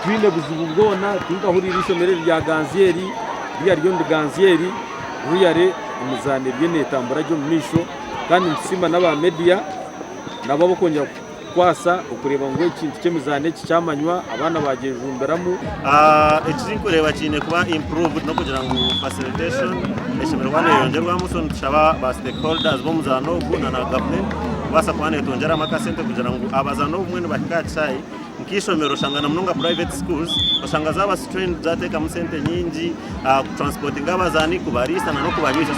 Titwine buzibu bwona, tinkahuriire eishomero eri rya Ganzyeri, ririya ryo ni Ganzyeri, Ruyare emizaano eriyo netambura gye omu maisho kandi nitusiima n'aba media nabo ab'okwongyera kutukwasa okureeba ngu ekintu ky'emizaano eki kyamanywa abaana bagyejumbiramu. Ekinkureeba kiine kuba improved n'okugira ngu facilitation eshemereire kuba neyongyerwamu so nitushaba ba stakeholders b'omuzaano ogu na na gavumenti kubaasa kuba netwongyeramu akasente kugira ngu abazaani obumwe nibahika aha kishaayi nk'eishomero oshanga na munonga private schools oshanga zaaba strained zateekamu sente nyingi kutransportinga abazaani, kubariisa na n'okubanywisa.